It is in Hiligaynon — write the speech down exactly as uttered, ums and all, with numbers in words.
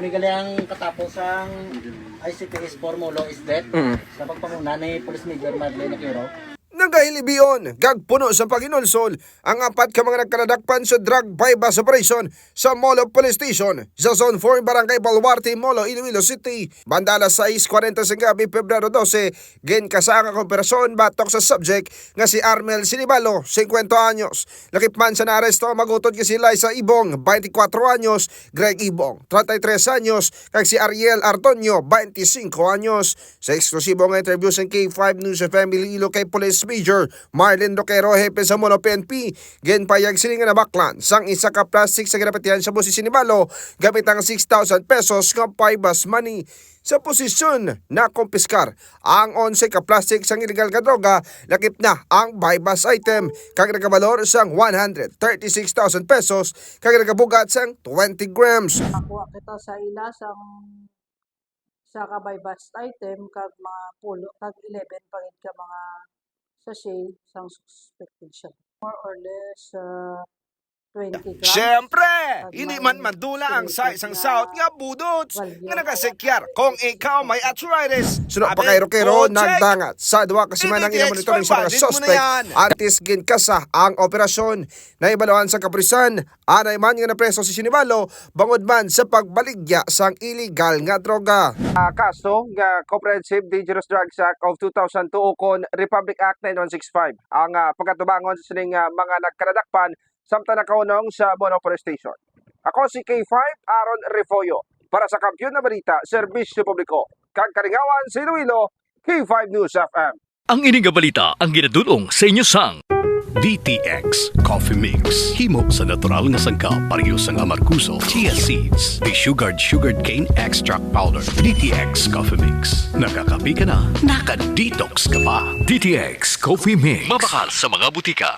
May gali ang katapos ang I C P S four Molo Isdet Mm. sa pagpanguna ni Police Major Marlene Aquero. Nagahilibion kag puno sa paghinulsol ang apat ka mga nagkaladakpan sa drug buy-bust operation sa Molo Police Station sa Zone four, Barangay Baluarte, Molo, Iloilo City. Banda alas sais kwarenta sa gabi, Pebrero dose, ginkasa ang operasyon batok sa subject nga si Armel Sinibalo, singkwenta anyos. Lakip man sa naaresto ang magutod nga si Liza Ibong, twenty-four anyos, Greg Ibong, treinta y tres anyos, kag si Ariel Artonio, twenty-cinco anyos. Sa eksklusibo nga interview sang K five News F M Iloilo kay Police Major Marlon Roquero, hepe sa Molo P N P, ginpayag sini nga nabaklan sang isa ka plastic sa ginapatihan sa busi Sinibalo gamit ang six thousand pesos nga buy-bust money. Sa posisyon, nakumpiskar ang onse ka plastic sang illegal nga droga, lakip na ang buy-bust item kag nagabalor sang one hundred thirty-six thousand pesos kag nagabugat sang twenty grams. Nakuha kita sa ila sang sa ka buy-bust item kag mga pulo kag eleven pa gid ka mga sachet sang suspected siya. More or less uh, twenty grams. Siyempre, Pag hindi may man madula ang sa estimated isang na sahot nga budots nga value. Nagasekyar kung ikaw may arthritis. Suno pa Abi, kay Roquero, o, check. Nagdangat sa duha ka semana nga Hindi, monitoring sa mga expert, valid mo na suspect. Yan. Antes ginkasa ang operasyon, nahibaluan sa kapulisan, anay man nga napreso si Sinibalo bangod man sa pagbaligya sang illegal nga droga. Ah, kaso nga Comprehensive Dangerous Drugs Act of two thousand two ukon Republic Act nine one six five ang ah, pagatubangon sa sining ah, mga nagkaladakpan samtang nakaunong sa Molo Police Station. Ako si K five Aaron Refollo para sa Kampiyon na Balita, Serbisyo Publiko, kag Kalingawan sa Iloilo, K five News F M. Ang ini nga balita ang ginadul-ong sa inyo sang D T X Coffee Mix. Himo sa natural nga sangkap, pareho sang amargoso, chia seeds, desugared sugarcane extract powder. D T X Coffee Mix. Nakakape ka na, naka-detox ka pa. D T X Coffee Mix. Mabakal sa mga butika.